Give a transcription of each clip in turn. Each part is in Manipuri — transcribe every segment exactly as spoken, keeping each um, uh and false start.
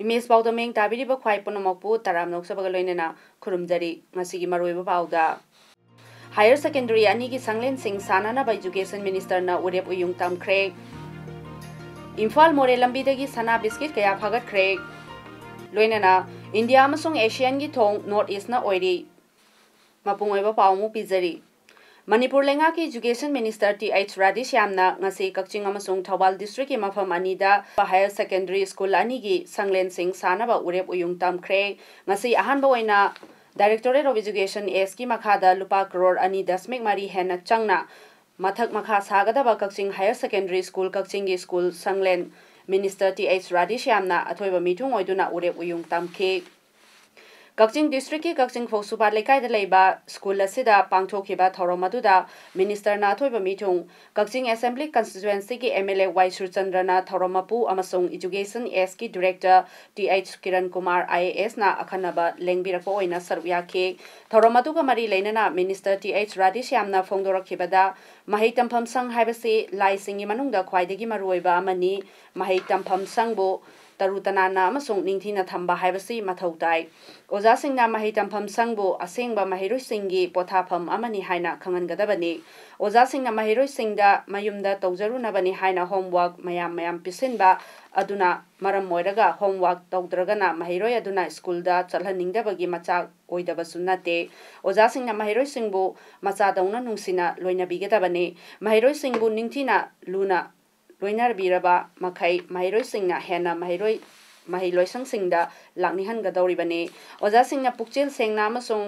ꯏꯃꯦꯖ ꯄꯥꯎꯗꯝ ꯃꯤꯡ ꯇꯥꯕꯤꯔꯤꯕ ꯈ꯭ꯋꯥꯏ ꯄꯨꯝꯅꯃꯛꯄꯨ ꯇꯔꯥꯝꯅ ꯑꯣꯛꯆꯕꯒ ꯂꯣꯏꯅꯅ ꯈꯨꯔꯨꯝꯖꯔꯤ꯫ ꯉꯁꯤꯒꯤ ꯃꯔꯨꯑꯣꯏꯕ ꯄꯥꯎꯗ, ꯍꯥꯌꯔ ꯁꯦꯀꯦꯟꯗꯔꯤ ꯑꯅꯤꯒꯤ ꯁꯪꯂꯦꯟꯁꯤꯡ ꯁꯥꯟꯅꯅꯕ ꯏꯖꯨꯀꯦꯁꯟ ꯃꯤꯅꯤꯁꯇꯔꯅ ꯎꯔꯦꯞ ꯎꯌꯨꯡ ꯇꯝꯈ꯭ꯔꯦ꯫ ꯏꯝꯐꯥꯜ ꯃꯣꯔꯦ ꯂꯝꯕꯤꯗꯒꯤ ꯁꯅꯥ ꯕꯤꯁꯀꯤꯠ ꯀꯌꯥ ꯐꯥꯒꯠꯈ꯭ꯔꯦ꯫ ꯂꯣꯏꯅꯅ ꯏꯟꯗꯤꯌꯥ ꯑꯃꯁꯨꯡ ꯑꯦꯁꯤꯌꯥꯟꯒꯤ ꯊꯣꯡ ꯅꯣꯔꯠ ꯏꯁꯅ ꯑꯣꯏꯔꯤ꯫ ꯃꯄꯨꯡ ꯑꯣꯏꯕ ꯄꯥꯎ ꯑꯃꯨꯛ ꯄꯤꯖꯔꯤ꯫ ꯃꯅꯤꯄꯨꯔ ꯂꯩꯉꯥꯛꯀꯤ ꯏꯖꯨꯀꯦꯁꯟ ꯃꯤꯅꯤꯁꯇꯔ ꯇꯤ ꯑꯩꯆ ꯔꯥꯙꯦꯁ꯭ꯌꯥꯝꯅ ꯉꯁꯤ ꯀꯛꯆꯤꯡ ꯑꯃꯁꯨꯡ ꯊꯧꯕꯥꯜ ꯗꯤꯁꯇ꯭ꯔꯤꯛꯀꯤ ꯃꯐꯝ ꯑꯅꯤꯗ ꯍꯥꯌꯔ ꯁꯦꯀꯦꯟꯗꯔꯤ ꯁ꯭ꯀꯨꯜ ꯑꯅꯤꯒꯤ ꯁꯪꯂꯦꯟꯁꯤꯡ ꯁꯥꯅꯕ ꯎꯔꯦꯞ ꯎꯌꯨꯡ ꯇꯝꯈ꯭ꯔꯦ꯫ ꯉꯁꯤ ꯑꯍꯥꯟꯕ ꯑꯣꯏꯅ Directorate of Education Act ꯀꯤ ꯃꯈꯥꯗ ꯂꯨꯄꯥ ꯀ꯭ꯔꯣꯔ ꯑꯅꯤ ꯗꯁꯃꯤꯛ ꯃꯔꯤ ꯍꯦꯟꯅ ꯆꯪꯅ ꯃꯊꯛ ꯃꯈꯥ ꯁꯥꯒꯗꯕ ꯀꯛꯆꯤꯡ ꯍꯥꯌꯔ ꯁꯦꯀꯦꯟꯗꯔꯤ ꯁ꯭ꯀꯨꯜ ꯀꯛꯆꯤꯡꯒꯤ ꯁ꯭ꯀꯨꯜ ꯁꯪꯂꯦꯟ ꯃꯤꯅꯤꯁꯇꯔ ꯇꯤ ꯑꯩꯆ ꯔꯥꯙꯦꯁ꯭ꯌꯥꯝꯅ ꯑꯊꯣꯏꯕ ꯃꯤꯊꯨꯡ ꯑꯣꯏꯗꯨꯅ ꯎꯔꯦꯞ ꯎꯌꯨꯡ ꯇꯝꯈꯤ꯫ ꯀꯛꯆꯤꯡ ꯗꯤꯁꯇ꯭ꯔꯤꯛꯀꯤ ꯀꯛꯆꯤꯡ ꯐꯧꯁꯨꯄꯥꯠ ꯂꯩꯀꯥꯏꯗ ꯂꯩꯕ ꯁ꯭ꯀꯨꯜ ꯑꯁꯤꯗ ꯄꯥꯡꯊꯣꯛꯈꯤꯕ ꯊꯧꯔꯝ ꯑꯗꯨꯗ ꯃꯤꯅꯤꯁꯇꯔꯅ ꯑꯊꯣꯏꯕ ꯃꯤꯊꯨꯡ, ꯀꯛꯆꯤꯡ ꯑꯦꯁꯦꯝꯕ꯭ꯂꯤ ꯀꯟꯁꯇꯤꯇ꯭ꯋꯦꯟꯁꯤꯒꯤ ꯑꯦꯝ ꯑꯦꯜ ꯑꯦ ꯋꯥꯏ ꯁꯨꯔꯆꯟꯗ꯭ꯔꯅ ꯊꯧꯔꯝ ꯃꯄꯨ ꯑꯃꯁꯨꯡ ꯏꯖꯨꯀꯦꯁꯟ ꯑꯦꯁꯀꯤ director T H Kiran Kumar I A ꯑꯦꯁꯅ ꯑꯈꯟꯅꯕ ꯂꯦꯡꯕꯤꯔꯛꯄ ꯑꯣꯏꯅ ꯁꯔꯨꯛ ꯌꯥꯈꯤ꯫ ꯊꯧꯔꯝ ꯑꯗꯨꯒ ꯃꯔꯤ ꯂꯩꯅꯅ ꯃꯤꯅꯤꯁꯇꯔ ꯇꯤ ꯑꯩꯆ ꯔꯥꯙꯦꯁ꯭ꯌꯥꯝꯅ ꯐꯣꯡꯗꯣꯔꯛꯈꯤꯕꯗ, ꯃꯍꯩ ꯇꯝꯐꯝ ꯁꯪ ꯍꯥꯏꯕꯁꯤ ꯂꯥꯏꯁꯤꯡꯒꯤ ꯃꯅꯨꯡꯗ ꯈ꯭ꯋꯥꯏꯗꯒꯤ ꯃꯔꯨꯑꯣꯏꯕ ꯑꯃꯅꯤ꯫ ꯃꯍꯩ ꯇꯝꯐꯝ ꯁꯪꯕꯨ ꯇꯔꯨ ꯇꯅꯥꯟꯅ ꯑꯃꯁꯨꯡ ꯅꯤꯡꯊꯤꯅ ꯊꯝꯕ ꯍꯥꯏꯕꯁꯤ ꯃꯊꯧ ꯇꯥꯏ꯫ ꯑꯣꯖꯥꯁꯤꯡꯅ ꯃꯍꯩ ꯇꯝꯐꯝ ꯁꯪꯕꯨ ꯑꯁꯦꯡꯕ ꯃꯍꯩꯔꯣꯏꯁꯤꯡꯒꯤ ꯄꯣꯊꯥꯐꯝ ꯑꯃꯅꯤ ꯍꯥꯏꯅ ꯈꯪꯍꯟꯒꯗꯕꯅꯤ꯫ ꯑꯣꯖꯥꯁꯤꯡꯅ ꯃꯍꯩꯔꯣꯏꯁꯤꯡꯗ ꯃꯌꯨꯝꯗ ꯇꯧꯖꯔꯨꯅꯕꯅꯤ ꯍꯥꯏꯅ ꯍꯣꯝꯋꯥꯔꯛ ꯃꯌꯥꯝ ꯃꯌꯥꯝ ꯄꯤꯁꯤꯟꯕ ꯑꯗꯨꯅ ꯃꯔꯝ ꯑꯣꯏꯔꯒ ꯍꯣꯝꯋꯥꯔꯛ ꯇꯧꯗ꯭ꯔꯒꯅ ꯃꯍꯩꯔꯣꯏ ꯑꯗꯨꯅ ꯁ꯭ꯀꯨꯜꯗ ꯆꯠꯍꯟꯅꯤꯡꯗꯕꯒꯤ ꯃꯆꯥꯛ ꯑꯣꯏꯗꯕꯁꯨ ꯅꯠꯇꯦ꯫ ꯑꯣꯖꯥꯁꯤꯡꯅ ꯃꯍꯩꯔꯣꯏꯁꯤꯡꯕꯨ ꯃꯆꯥꯗꯧꯅ ꯅꯨꯡꯁꯤꯅ ꯂꯣꯏꯅꯕꯤꯒꯗꯕꯅꯤ꯫ ꯃꯍꯩꯔꯣꯏꯁꯤꯡꯕꯨ ꯅꯤꯡꯊꯤꯅ ꯂꯨꯅ ꯂꯣꯏꯅꯕꯤꯔꯕ ꯃꯈꯩ ꯃꯍꯩꯔꯣꯏꯁꯤꯡꯅ ꯍꯦꯟꯅ ꯃꯍꯩꯔꯣꯏ, ꯃꯍꯩꯂꯣꯏꯁꯪꯁꯤꯡꯗ ꯂꯥꯛꯅꯤꯡꯍꯟꯒꯗꯧꯔꯤꯕꯅꯤ꯫ ꯑꯣꯖꯥꯁꯤꯡꯅ ꯄꯨꯛꯆꯦꯜ ꯁꯦꯡꯅ ꯑꯃꯁꯨꯡ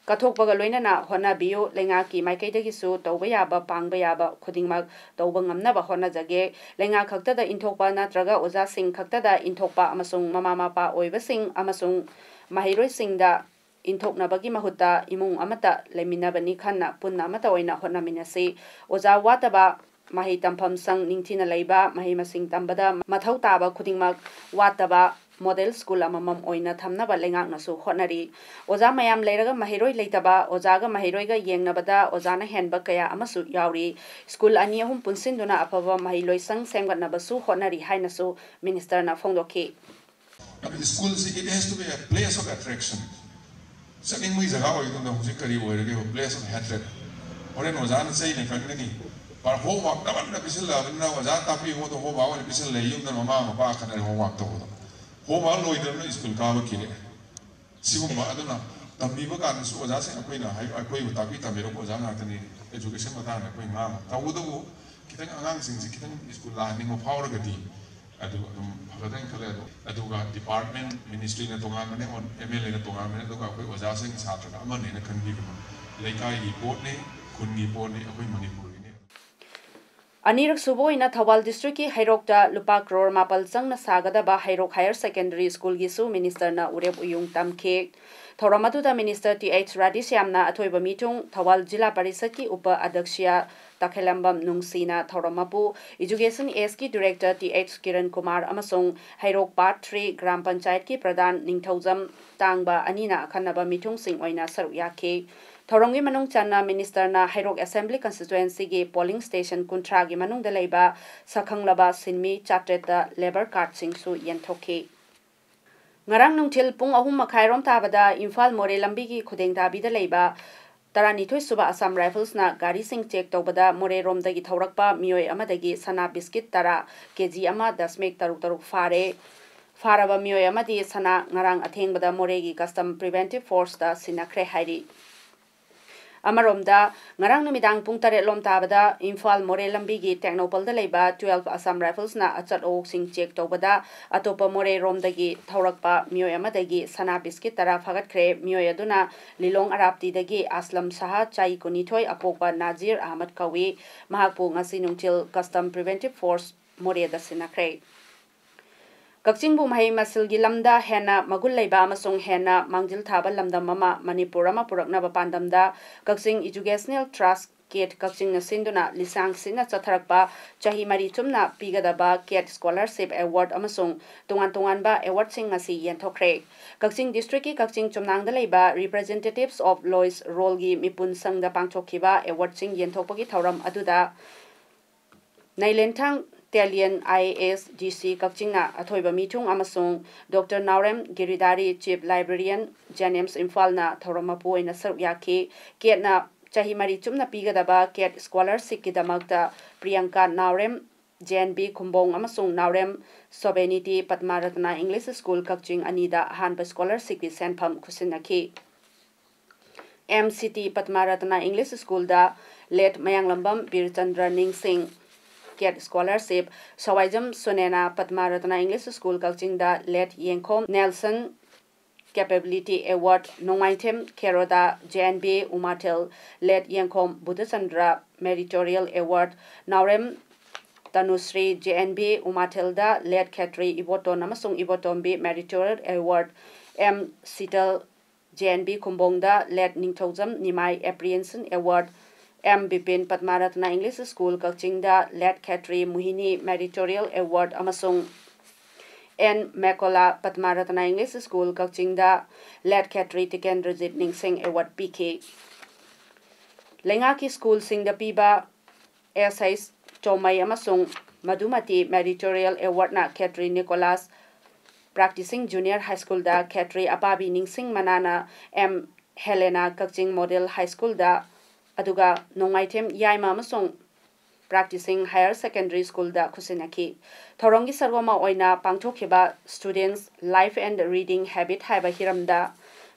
ꯀꯠꯊꯣꯛꯄꯒ ꯂꯣꯏꯅꯅ ꯍꯣꯠꯅꯕꯤꯌꯨ꯫ ꯂꯩꯉꯥꯛꯀꯤ ꯃꯥꯏꯀꯩꯗꯒꯤꯁꯨ ꯇꯧꯕ ꯌꯥꯕ, ꯄꯥꯡꯕ ꯌꯥꯕ ꯈꯨꯗꯤꯡꯃꯛ ꯇꯧꯕ ꯉꯝꯅꯕ ꯍꯣꯠꯅꯖꯒꯦ꯫ ꯂꯩꯉꯥꯛ ꯈꯛꯇꯗ ꯏꯟꯊꯣꯛꯄ ꯅꯠꯇ꯭ꯔꯒ ꯑꯣꯖꯥꯁꯤꯡ ꯈꯛꯇꯗ ꯏꯟꯊꯣꯛꯄ ꯑꯃꯁꯨꯡ ꯃꯃꯥ ꯃꯄꯥ ꯑꯣꯏꯕꯁꯤꯡ ꯑꯃꯁꯨꯡ ꯃꯍꯩꯔꯣꯏꯁꯤꯡꯗ ꯏꯟꯊꯣꯛꯅꯕꯒꯤ ꯃꯍꯨꯠꯇ ꯏꯃꯨꯡ ꯑꯃꯠꯇ ꯂꯩꯃꯤꯟꯅꯕꯅꯤ ꯈꯟꯅ ꯄꯨꯟꯅ ꯑꯃꯠꯇ ꯑꯣꯏꯅ ꯍꯣꯠꯅꯃꯤꯟꯅꯁꯤ꯫ ꯑꯣꯖꯥ ꯋꯥꯠꯇꯕ, ꯃꯍꯩ ꯇꯝꯐꯝ ꯁꯪ ꯅꯤꯡꯊꯤꯅ ꯂꯩꯕ, ꯃꯍꯩ ꯃꯁꯤꯡ ꯇꯝꯕꯗ ꯃꯊꯧ ꯇꯥꯕ ꯈꯨꯗꯤꯡꯃꯛ ꯋꯥꯠꯇꯕ ꯃꯣꯗꯦꯜ ꯁ꯭ꯀꯨꯜ ꯑꯃꯃꯝ ꯑꯣꯏꯅ ꯊꯝꯅꯕ ꯂꯩꯉꯥꯛꯅꯁꯨ ꯍꯣꯠꯅꯔꯤ꯫ ꯑꯣꯖꯥ ꯃꯌꯥꯝ ꯂꯩꯔꯒ ꯃꯍꯩꯔꯣꯏ ꯂꯩꯇꯕ, ꯑꯣꯖꯥꯒ ꯃꯍꯩꯔꯣꯏꯒ ꯌꯦꯡꯅꯕꯗ ꯑꯣꯖꯥꯅ ꯍꯦꯟꯕ ꯀꯌꯥ ꯑꯃꯁꯨ ꯌꯥꯎꯔꯤ꯫ ꯁ꯭ꯀꯨꯜ ꯑꯅꯤ ꯑꯍꯨꯝ ꯄꯨꯟꯁꯤꯟꯗꯨꯅ ꯑꯐꯕ ꯃꯍꯩꯂꯣꯏꯁꯪ ꯁꯦꯝꯒꯠꯅꯕꯁꯨ ꯍꯣꯠꯅꯔꯤ ꯍꯥꯏꯅꯁꯨ ꯃꯤꯅꯤꯁꯇꯔꯅ ꯐꯣꯡꯗꯣꯛꯈꯤ꯫ ꯑꯗꯨ ꯁ꯭ꯀꯨꯜꯁꯤ, it has to be a place of attraction. ꯆꯠꯅꯤꯡꯕꯒꯤ ꯖꯒꯥ ꯑꯣꯏꯒꯗꯕꯅꯤ꯫ ꯍꯧꯖꯤꯛ ꯀꯔꯤ ꯑꯣꯏꯔꯒꯦ? Place of hatred. ꯍꯣꯔꯦꯟ ꯑꯣꯖꯥꯅ ꯆꯩꯅ ꯀꯟꯒꯅꯤ꯫ ꯄꯥ-, homework ꯗꯕꯜꯗ ꯄꯤꯁꯤꯜꯂꯛꯑꯕꯅꯤꯅ ꯑꯣꯖꯥ ꯇꯥꯛꯄꯤꯌꯨ, ꯑꯗꯣ homework ꯑꯣꯏꯅ ꯄꯤꯁꯤꯜꯂꯛꯑꯦ꯫ ꯌꯨꯝꯗ ꯃꯃꯥ ꯃꯄꯥ ꯈꯠꯅꯔꯦ homework ꯇꯧꯕꯗ꯫ Homework ꯂꯣꯏꯗꯕꯅ ꯁ꯭ꯀꯨꯜ ꯀꯥꯕ ꯀꯤꯔꯛꯑꯦ꯫ ꯁꯤꯒꯨꯝꯕ ꯑꯗꯨꯅ ꯇꯝꯕꯤꯕ ꯀꯥꯟꯗꯁꯨ ꯑꯣꯖꯥꯁꯤꯡ ꯑꯩꯈꯣꯏꯅ ꯍꯥꯏ-, ꯑꯩꯈꯣꯏꯕꯨ ꯇꯥꯛꯄꯤ ꯇꯝꯕꯤꯔꯛꯄ ꯑꯣꯖꯥ ꯉꯥꯛꯇꯅꯤ꯫ Education ꯃꯇꯥꯡꯗ ꯑꯩꯈꯣꯏ ꯉꯥꯡꯕ꯫ ꯇꯧꯕꯇꯕꯨ ꯈꯤꯇꯪ ꯑꯉꯥꯡꯁꯤꯡꯁꯤ ꯈꯤꯇꯪ ꯁ꯭ꯀꯨꯜ ꯂꯥꯛꯍꯟꯅꯤꯡꯕ ꯐꯥꯎꯔꯒꯗꯤ ꯑꯗꯨ ꯑꯗꯨꯝ ꯐꯒꯗ꯭ꯔꯅ ꯈꯜꯂꯦ꯫ ꯑꯗꯣ, ꯑꯗꯨꯒ department, ministry ꯅ ꯇꯣꯉꯥꯟꯕꯅꯦ, ꯑꯣꯟ-, MLA ꯅ ꯇꯣꯉꯥꯟꯕꯅꯦ, ꯑꯗꯨꯒ ꯑꯩꯈꯣꯏ ꯑꯣꯖꯥꯁꯤꯡ ꯁꯥꯇ꯭ꯔꯒ ꯑꯃꯅꯦꯅ ꯈꯟꯕꯤꯒꯅꯨ꯫ ꯂꯩꯀꯥꯏꯒꯤ ꯄꯣꯠꯅꯤ, ꯈꯨꯟꯒꯤ ꯄꯣꯠꯅꯤ, ꯑꯩꯈꯣꯏ ꯃꯅꯤꯄꯨꯔꯒꯤꯅꯤ꯫ ꯑꯅꯤꯔꯛ ꯁꯨꯕ ꯑꯣꯏꯅ ꯊꯧꯕꯥꯜ ꯗꯤꯁꯇ꯭ꯔꯤꯛꯀꯤ ꯍꯩꯔꯣꯛꯇ ꯂꯨꯄꯥ ꯀ꯭ꯔꯣꯔ ꯃꯥꯄꯜ ꯆꯪꯅ ꯁꯥꯒꯗꯕ ꯍꯩꯔꯣꯛ ꯍꯥꯌꯔ ꯁꯦꯀꯦꯟꯗꯔꯤ ꯁ꯭ꯀꯨꯜꯒꯤꯁꯨ ꯃꯤꯅꯤꯁꯇꯔꯅ ꯎꯔꯦꯞ ꯎꯌꯨꯡ ꯇꯝꯈꯤ꯫ ꯊꯧꯔꯝ ꯑꯗꯨꯗ ꯃꯤꯅꯤꯁꯇꯔ ꯇꯤ ꯑꯩꯆ ꯔꯥꯙꯦꯁ꯭ꯌꯥꯝꯅ ꯑꯊꯣꯏꯕ ꯃꯤꯊꯨꯡ, ꯊꯧꯕꯥꯜ ꯖꯤꯂꯥ ꯄꯔꯤꯁꯠꯀꯤ ꯎꯄ ꯑꯗ꯭ꯌꯛꯁ ꯇꯈꯦꯂꯝꯕꯝ ꯅꯨꯡꯁꯤꯅ, ꯊꯧꯔꯝ ꯃꯄꯨ, ꯏꯖꯨꯀꯦꯁꯟ ꯑꯦꯁꯀꯤ director T H Kiran Kumar ꯑꯃꯁꯨꯡ ꯍꯩꯔꯣꯛ ꯄꯥꯔꯠ ꯊ꯭ꯔꯤ ꯒ꯭ꯔꯥꯝ ꯄꯟꯆꯥꯌꯠꯀꯤ ꯄ꯭ꯔꯙꯥꯟ ꯅꯤꯡꯊꯧꯖꯝ ꯇꯥꯡꯕ ꯑꯅꯤꯅ ꯑꯈꯟꯅꯕ ꯃꯤꯊꯨꯡꯁꯤꯡ ꯑꯣꯏꯅ ꯁꯔꯨꯛ ꯌꯥꯈꯤ꯫ ꯊꯧꯔꯝꯒꯤ ꯃꯅꯨꯡ ꯆꯟꯅ ꯃꯤꯅꯤꯁꯇꯔꯅ ꯍꯩꯔꯣꯛ ꯑꯦꯁꯦꯝꯕ꯭ꯂꯤ ꯀꯟꯁꯇꯤꯇ꯭ꯋꯦꯟꯁꯤꯒꯤ ꯄꯣꯂꯤꯡ ꯁ꯭ꯇꯦꯁꯟ ꯀꯨꯟꯊ꯭ꯔꯥꯒꯤ ꯃꯅꯨꯡꯗ ꯂꯩꯕ ꯁꯛꯈꯪꯂꯕ ꯁꯤꯟꯃꯤ ꯆꯥꯇ꯭ꯔꯦꯠꯇ ꯂꯦꯕꯔ ꯀꯥꯔꯗꯁꯤꯡꯁꯨ ꯌꯦꯟꯊꯣꯛꯈꯤ꯫ ꯉꯔꯥꯡ ꯅꯨꯡꯊꯤꯜ ꯄꯨꯡ ꯑꯍꯨꯝ ꯃꯈꯥꯏꯔꯣꯝ ꯇꯥꯕꯗ ꯏꯝꯐꯥꯜ ꯃꯣꯔꯦ ꯂꯝꯕꯤꯒꯤ ꯈꯨꯗꯦꯡ ꯊꯥꯕꯤꯗ ꯂꯩꯕ ꯇꯔꯥꯅꯤꯊꯣꯏ ꯁꯨꯕ ꯑꯁꯥꯝ ꯔꯥꯏꯐꯜꯁꯅ ꯒꯥꯔꯤꯁꯤꯡ ꯆꯦꯛ ꯇꯧꯕꯗ ꯃꯣꯔꯦꯔꯣꯝꯗꯒꯤ ꯊꯧꯔꯛꯄ ꯃꯤꯑꯣꯏ ꯑꯃꯗꯒꯤ ꯁꯅꯥ ꯕꯤꯁꯀꯤꯠ ꯇꯔꯥ, ꯀꯦ ꯖꯤ ꯑꯃ ꯗꯁꯃꯤꯛ ꯇꯔꯨꯛ ꯇꯔꯨꯛ ꯐꯥꯔꯦ꯫ ꯐꯥꯔꯕ ꯃꯤꯑꯣꯏ ꯑꯃꯗꯤ ꯁꯅꯥ ꯉꯔꯥꯡ ꯑꯊꯦꯡꯕꯗ ꯃꯣꯔꯦꯒꯤ ꯀꯁꯇꯝ ꯄ꯭ꯔꯤꯚꯦꯟꯇꯤꯚ ꯐꯣꯔꯁꯇ ꯁꯤꯟꯅꯈ꯭ꯔꯦ ꯍꯥꯏꯔꯤ꯫ ꯑꯃꯔꯣꯝꯗ, ꯉꯔꯥꯡ ꯅꯨꯃꯤꯗꯥꯡ ꯄꯨꯡ ꯇꯔꯦꯠ ꯂꯣꯝ ꯇꯥꯕꯗ ꯏꯝꯐꯥꯜ ꯃꯣꯔꯦ ꯂꯝꯕꯤꯒꯤ ꯇꯦꯡꯅꯧꯄꯜꯗ ꯂꯩꯕ twelve Assam Riflesꯅ ꯑꯆꯠ ꯑꯋꯣꯛꯁꯤꯡ check ꯇꯧꯕꯗ ꯑꯇꯣꯞꯄ ꯃꯣꯔꯦꯔꯣꯝꯗꯒꯤ ꯊꯧꯔꯛꯄ ꯃꯤꯑꯣꯏ ꯑꯃꯗꯒꯤ ꯁꯅꯥ biscuit ꯇꯔꯥ ꯐꯥꯒꯠꯈ꯭ꯔꯦ꯫ ꯃꯤꯑꯣꯏ ꯑꯗꯨꯅ ꯂꯤꯂꯣꯡ ꯑꯔꯥꯞꯇꯤꯗꯒꯤ ꯑꯁꯂꯝ ꯁꯍꯥ, ꯆꯍꯤ ꯀꯨꯟꯅꯤꯊꯣꯏ, ꯑꯄꯣꯛꯄ ꯅꯥꯖꯤꯔ ꯑꯍꯃꯗ ꯀꯧꯏ꯫ ꯃꯍꯥꯛꯄꯨ ꯉꯁꯤ ꯅꯨꯡꯊꯤꯜ Custom Preventive Force ꯃꯣꯔꯦꯗ ꯁꯤꯟꯅꯈ꯭ꯔꯦ꯫ ꯀꯛꯆꯤꯡꯕꯨ ꯃꯍꯩ ꯃꯁꯤꯡꯒꯤ ꯂꯝꯗ ꯍꯦꯟꯅ ꯃꯒꯨꯟ ꯂꯩꯕ ꯑꯃꯁꯨꯡ ꯍꯦꯟꯅ ꯃꯥꯡꯖꯤꯜ ꯊꯥꯕ ꯂꯝꯗꯝ ꯑꯃ ꯃꯅꯤꯄꯨꯔ ꯑꯃ ꯄꯨꯔꯛꯅꯕ ꯄꯥꯟꯗꯝꯗ ꯀꯛꯆꯤꯡ Educational Trust, CATE, ꯀꯛꯆꯤꯡꯅ ꯁꯤꯟꯗꯨꯅ ꯂꯤꯁꯥꯡ ꯁꯤꯠꯅ ꯆꯠꯊꯔꯛꯄ ꯆꯍꯤ ꯃꯔꯤ ꯆꯨꯝꯅ ꯄꯤꯒꯗꯕ CATE Scholarship Award ꯑꯃꯁꯨꯡ ꯇꯣꯉꯥꯟ ꯇꯣꯉꯥꯟꯕ awardꯁꯤꯡ ꯉꯁꯤ ꯌꯦꯟꯊꯣꯛꯈ꯭ꯔꯦ꯫ ꯀꯛꯆꯤꯡ districtꯀꯤ ꯀꯛꯆꯤꯡ ꯆꯨꯝꯅꯥꯡꯗ ꯂꯩꯕ Representatives of Lois Rollꯒꯤ ꯃꯤꯄꯨꯟ ꯁꯪꯗ ꯄꯥꯡꯊꯣꯛꯈꯤꯕ awardꯁꯤꯡ ꯌꯦꯟꯊꯣꯛꯄꯒꯤ ꯊꯧꯔꯝ ꯑꯗꯨꯗ ꯅꯩꯂꯦꯟꯊꯥꯡ ꯇꯦꯂꯤꯌꯟ, IAS, DC, ꯀꯛꯆꯤꯡꯅ ꯑꯊꯣꯏꯕ ꯃꯤꯊꯨꯡ ꯑꯃꯁꯨꯡ Doctor ꯅꯥꯎꯔꯦꯝ ꯒꯤꯔꯤꯙꯥꯔꯤ, Chief Librarian, JNIMS ꯏꯝꯐꯥꯜꯅ ꯊꯧꯔꯝ ꯃꯄꯨ ꯑꯣꯏꯅ ꯁꯔꯨꯛ ꯌꯥꯈꯤ꯫ CATEꯅ ꯆꯍꯤ ꯃꯔꯤ ꯆꯨꯝꯅ ꯄꯤꯒꯗꯕ CATE Scholarshipꯀꯤꯗꯃꯛꯇ ꯄ꯭ꯔꯤꯌꯥꯡꯀꯥ ꯅꯥꯎꯔꯦꯝ, JNB ꯈꯨꯝꯕꯣꯡ ꯑꯃꯁꯨꯡ ꯅꯥꯎꯔꯦꯝ ꯁꯣꯚꯦꯅꯤꯇꯤ, Padma Ratna English School, ꯀꯛꯆꯤꯡ ꯑꯅꯤꯗ ꯑꯍꯥꯟꯕ scholarshipꯀꯤ ꯁꯦꯟꯐꯝ ꯈꯨꯠꯁꯤꯟꯅꯈꯤ꯫ M City Padma Ratna English Schoolꯗ late ꯃꯌꯥꯡꯂꯝꯕꯝ ꯕꯤꯔꯆꯟꯗ꯭ꯔ ꯅꯤꯡꯁꯤꯡ, CATE Scholarship, ꯁꯋꯥꯏꯖꯝ ꯁꯨꯅꯦꯅꯥ Padma Ratna English School, ꯀꯛꯆꯤꯡꯗ late ꯌꯦꯡꯈꯣꯝ ꯅꯦꯜꯁꯟ Capability Award, ꯅꯣꯡꯃꯥꯏꯊꯦꯝ ꯈꯦꯔꯣꯗ, JNB ꯎꯃꯥꯊꯦꯜ, late ꯌꯦꯡꯈꯣꯝ ꯕꯨꯙꯆꯟꯗ꯭ꯔ Meritorial Award, ꯅꯥꯎꯔꯦꯝ ꯇꯅꯨꯁ꯭ꯔꯤ, JNB ꯎꯃꯥꯊꯦꯜꯗ late ꯈꯦꯇ꯭ꯔꯤ ꯏꯕꯣꯇꯣꯟ ꯑꯃꯁꯨꯡ ꯏꯕꯣꯇꯣꯝꯕꯤ Meritorial Award, M Sheetal, JNB ꯈꯨꯝꯕꯣꯡꯗ late ꯅꯤꯡꯊꯧꯖꯝ ꯅꯤꯃꯥꯏ Apprehension Award, M Bipin Padma Ratna English School, ꯀꯛꯆꯤꯡꯗ late ꯈꯦꯇ꯭ꯔꯤ ꯃꯣꯍꯤꯅꯤ Meritorial Award ꯑꯃꯁꯨꯡ N ꯃꯦꯀꯣꯂꯥ Padma Ratna English School, ꯀꯛꯆꯤꯡꯗ late ꯈꯦꯇ꯭ꯔꯤ ꯇꯤꯀꯦꯟꯗ꯭ꯔꯖꯤꯠ ꯅꯤꯡꯁꯤꯡ Award ꯄꯤꯈꯤ꯫ ꯂꯩꯉꯥꯛꯀꯤ schoolꯁꯤꯡꯗ ꯄꯤꯕ S H ꯆꯣꯃꯩ ꯑꯃꯁꯨꯡ ꯃꯙꯨꯃꯇꯤ Meritorial Awardꯅ ꯈꯦꯇ꯭ꯔꯤ ꯅꯤꯀꯣꯂꯥꯁ Practicing Junior High Schoolꯗ, ꯈꯦꯇ꯭ꯔꯤ ꯑꯄꯥꯕꯤ ꯅꯤꯡꯁꯤꯡ ꯃꯅꯥꯅ M ꯍꯦꯂꯦꯅꯥ ꯀꯛꯆꯤꯡ Model High Schoolꯗ, ꯑꯗꯨꯒ ꯅꯣꯡꯃꯥꯏꯊꯦꯝ ꯌꯥꯏꯃ ꯑꯃꯁꯨꯡ Practicing Higher Secondary Schoolꯗ ꯈꯨꯠꯁꯤꯟꯅꯈꯤ꯫ ꯊꯧꯔꯝꯒꯤ ꯁꯔꯨꯛ ꯑꯃ ꯑꯣꯏꯅ ꯄꯥꯡꯊꯣꯛꯈꯤꯕ Students Life and Reading Habit ꯍꯥꯏꯕ ꯍꯤꯔꯝꯗ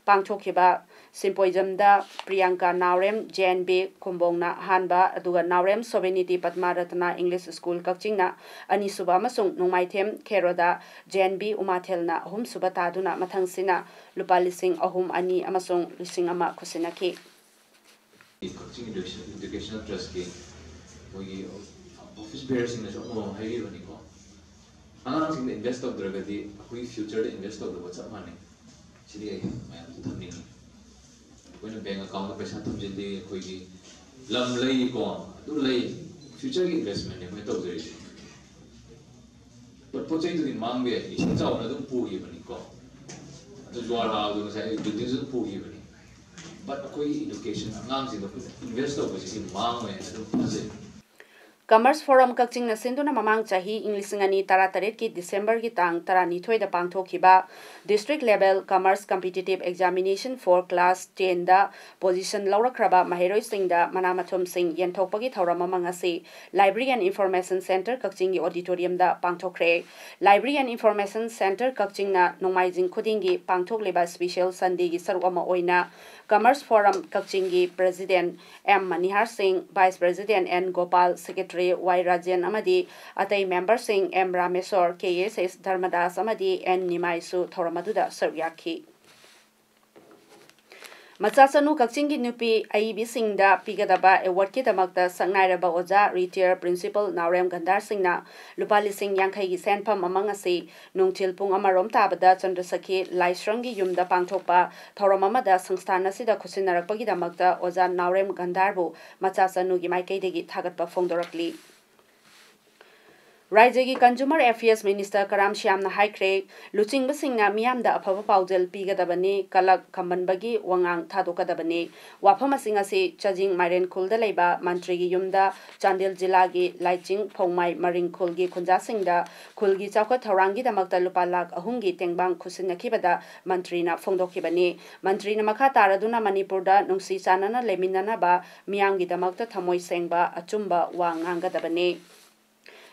ꯄꯥꯡꯊꯣꯛꯈꯤꯕ Symposiumꯗ ꯄ꯭ꯔꯤꯌꯥꯡꯀꯥ ꯅꯥꯎꯔꯦꯝ, J N B ꯈꯨꯝꯕꯣꯡꯅ ꯑꯍꯥꯟꯕ, ꯑꯗꯨꯒ ꯅꯥꯎꯔꯦꯝ ꯁꯣꯚꯦꯅꯤꯇꯤ ꯄꯗꯃꯥꯔꯠꯇꯅꯥ English School ꯀꯛꯆꯤꯡꯅ ꯑꯅꯤꯁꯨꯕ ꯑꯃꯁꯨꯡ ꯅꯣꯡꯃꯥꯏꯊꯦꯝ ꯈꯦꯔꯣꯗ, J N B ꯎꯃꯥꯊꯦꯜꯅ ꯑꯍꯨꯝꯁꯨꯕ ꯇꯥꯗꯨꯅ ꯃꯊꯪꯁꯤꯅ ꯂꯨꯄꯥ ꯂꯤꯁꯤꯡ ꯑꯍꯨꯝ, ꯑꯅꯤ ꯑꯃꯁꯨꯡ ꯂꯤꯁꯤꯡ ꯑꯃ ꯈꯨꯠꯁꯤꯟꯅꯈꯤ꯫ ꯀꯛꯆꯤꯡ Education-, Educational Trustꯀꯤ ꯃꯣꯏꯒꯤ office bearerꯁꯤꯡꯅꯁꯨ ꯑꯃꯃꯝ ꯍꯥꯏꯕꯤꯕꯅꯤꯀꯣ꯫ ꯑꯉꯥꯡꯁꯤꯡꯗ invest ꯇꯧꯗ꯭ꯔꯒꯗꯤ ꯑꯩꯈꯣꯏꯒꯤ futureꯗ invest ꯇꯧꯗꯕ ꯆꯞ ꯃꯥꯟꯅꯩ꯫ ꯁꯤꯗꯤ ꯑꯩ ꯃꯌꯥꯝꯗ ꯊꯝꯅꯤꯡꯉꯤ꯫ ꯑꯩꯈꯣꯏꯅ bank accountꯇ ꯄꯩꯁꯥ ꯊꯝꯖꯤꯜꯂꯤ, ꯑꯩꯈꯣꯏꯒꯤ ꯂꯝ ꯂꯩꯀꯣ, ꯑꯗꯨ ꯂꯩ, futureꯒꯤ investmentꯅꯦ ꯑꯩꯈꯣꯏꯅ ꯇꯧꯖꯔꯤꯁꯦ꯫ ꯄꯣꯠ, ꯄꯣꯠ ꯆꯩꯗꯨꯗꯤ ꯃꯥꯡꯕ ꯌꯥꯏ, ꯏꯁꯤꯡ ꯆꯥꯎꯕꯅ ꯑꯗꯨꯝ ꯄꯨꯈꯤꯕꯅꯤꯀꯣ, ꯑꯗꯨ ꯖꯨꯋꯥꯔ ꯍꯥꯕꯗꯣ ꯉꯁꯥꯏ buildingꯁꯨ ꯑꯗꯨꯝ ꯄꯨꯈꯤꯕꯅꯤ꯫ But ꯑꯩꯈꯣꯏꯒꯤ education, ꯑꯉꯥꯡꯁꯤꯡꯗ ꯑꯩꯈꯣꯏꯅ invest ꯇꯧꯕꯁꯤꯗꯤ ꯃꯥꯡꯉꯣꯏ ꯍꯥꯏꯅ ꯑꯗꯨꯝ ꯊꯥꯖꯩ꯫ Commerce Forum ꯀꯛꯆꯤꯡꯅ ꯁꯤꯟꯗꯨꯅ ꯃꯃꯥꯡ ꯆꯍꯤ ꯏꯪ ꯂꯤꯁꯤꯡ ꯑꯅꯤ ꯇꯔꯥꯇꯔꯦꯠꯀꯤ Decemberꯒꯤ ꯇꯥꯡ ꯇꯔꯥꯅꯤꯊꯣꯏꯗ ꯄꯥꯡꯊꯣꯛꯈꯤꯕ District Level Commerce Competitive Examination for Class tenꯗ position ꯂꯧꯔꯛꯈ꯭ꯔꯕ ꯃꯍꯩꯔꯣꯏꯁꯤꯡꯗ ꯃꯅꯥ ꯃꯊꯨꯝꯁꯤꯡ ꯌꯦꯟꯊꯣꯛꯄꯒꯤ ꯊꯧꯔꯝ ꯑꯃ ꯉꯁꯤ Library and Information Centre ꯀꯛꯆꯤꯡꯒꯤ auditoriumꯗ ꯄꯥꯡꯊꯣꯛꯈ꯭ꯔꯦ꯫ Library and Information Centre ꯀꯛꯆꯤꯡꯅ ꯅꯣꯡꯃꯥꯏꯖꯤꯡ ꯈꯨꯗꯤꯡꯒꯤ ꯄꯥꯡꯊꯣꯛꯂꯤꯕ special Sundayꯒꯤ ꯁꯔꯨꯛ ꯑꯃ ꯑꯣꯏꯅ Commerce Forum ꯀꯛꯆꯤꯡꯒꯤ President M ꯃꯅꯤꯍꯥꯔ ꯁꯤꯡ, Vice President N Gopal, Secretary Y Rajen ꯑꯃꯗꯤ ꯑꯇꯩ memberꯁꯤꯡ M Rameshwor, K S S ꯙꯔꯃꯗꯥꯁ ꯑꯃꯗꯤ N ꯅꯤꯃꯥꯏꯁꯨ ꯊꯧꯔꯝ ꯑꯗꯨꯗ ꯁꯔꯨꯛ ꯌꯥꯈꯤ꯫ ꯃꯆꯥꯆꯅꯨ ꯀꯛꯆꯤꯡꯒꯤ ꯅꯨꯄꯤ ꯑꯏꯕꯤꯁꯤꯡꯗ ꯄꯤꯒꯗꯕ awardꯀꯤꯗꯃꯛꯇ ꯁꯛꯅꯥꯏꯔꯕ ꯑꯣꯖꯥ retired Principal ꯅꯥꯎꯔꯦꯝ ꯒꯟꯙꯥꯔ ꯁꯤꯡꯅ ꯂꯨꯄꯥ ꯂꯤꯁꯤꯡ ꯌꯥꯡꯈꯩꯒꯤ ꯁꯦꯟꯐꯝ ꯑꯃ ꯉꯁꯤ ꯅꯨꯡꯊꯤꯜ ꯄꯨꯡ ꯑꯃꯔꯣꯝ ꯇꯥꯕꯗ ꯆꯟꯗ꯭ꯔꯁꯈꯤ ꯂꯥꯏꯁ꯭ꯔꯝꯒꯤ ꯌꯨꯝꯗ ꯄꯥꯡꯊꯣꯛꯄ ꯊꯧꯔꯝ ꯑꯃꯗ ꯁꯪꯁꯊꯥꯟ ꯑꯁꯤꯗ ꯈꯨꯠꯁꯤꯟꯅꯔꯛꯄꯒꯤꯗꯃꯛꯇ ꯑꯣꯖꯥ ꯅꯥꯎꯔꯦꯝ ꯒꯟꯙꯥꯔꯕꯨ ꯃꯆꯥꯆꯅꯨꯒꯤ ꯃꯥꯏꯀꯩꯗꯒꯤ ꯊꯥꯒꯠꯄ ꯐꯣꯡꯗꯣꯔꯛꯂꯤ꯫ ꯔꯥꯏꯖ꯭ꯌꯒꯤ Consumer Affairs Minister ꯀꯔꯥꯝ ꯁ꯭ꯌꯥꯝꯅ ꯍꯥꯏꯈ꯭ꯔꯦ, ꯂꯨꯆꯤꯡꯕꯁꯤꯡꯅ ꯃꯤꯌꯥꯝꯗ ꯑꯐꯕ ꯄꯥꯎꯖꯦꯜ ꯄꯤꯒꯗꯕꯅꯤ, ꯀꯂꯛ ꯈꯝꯕꯟꯕꯒꯤ ꯋꯥꯉꯥꯡ ꯊꯥꯗꯣꯛꯀꯗꯕꯅꯤ꯫ ꯋꯥꯐꯝ ꯑꯁꯤꯡ ꯑꯁꯤ ꯆꯥꯖꯤꯡ ꯃꯥꯏꯔꯦꯟ ꯈꯨꯜꯗ ꯂꯩꯕ ꯃꯟꯇ꯭ꯔꯤꯒꯤ ꯌꯨꯝꯗ, ꯆꯥꯟꯗꯦꯜ ꯖꯤꯂꯥꯒꯤ ꯂꯥꯏꯆꯤꯡ ꯐꯧꯃꯥꯏ ꯃꯔꯤꯡ ꯈꯨꯜꯒꯤ ꯈꯨꯟꯖꯥꯁꯤꯡꯗ ꯈꯨꯜꯒꯤ ꯆꯥꯎꯈꯠ ꯊꯧꯔꯥꯡꯒꯤꯗꯃꯛꯇ ꯂꯨꯄꯥ ꯂꯥꯈ ꯑꯍꯨꯝꯒꯤ ꯇꯦꯡꯕꯥꯡ ꯈꯨꯠꯁꯤꯟꯅꯈꯤꯕꯗ ꯃꯟꯇ꯭ꯔꯤꯅ ꯐꯣꯡꯗꯣꯛꯈꯤꯕꯅꯤ꯫ ꯃꯟꯇ꯭ꯔꯤꯅ ꯃꯈꯥ ꯇꯥꯔꯗꯨꯅ ꯃꯅꯤꯄꯨꯔꯗ ꯅꯨꯡꯁꯤ ꯆꯥꯟꯅꯅ ꯂꯩꯃꯤꯟꯅꯅꯕ ꯃꯤꯌꯥꯝꯒꯤꯗꯃꯛꯇ ꯊꯃꯣꯏ ꯁꯦꯡꯕ ꯑꯆꯨꯝꯕ ꯋꯥ ꯉꯥꯡꯒꯗꯕꯅꯤ꯫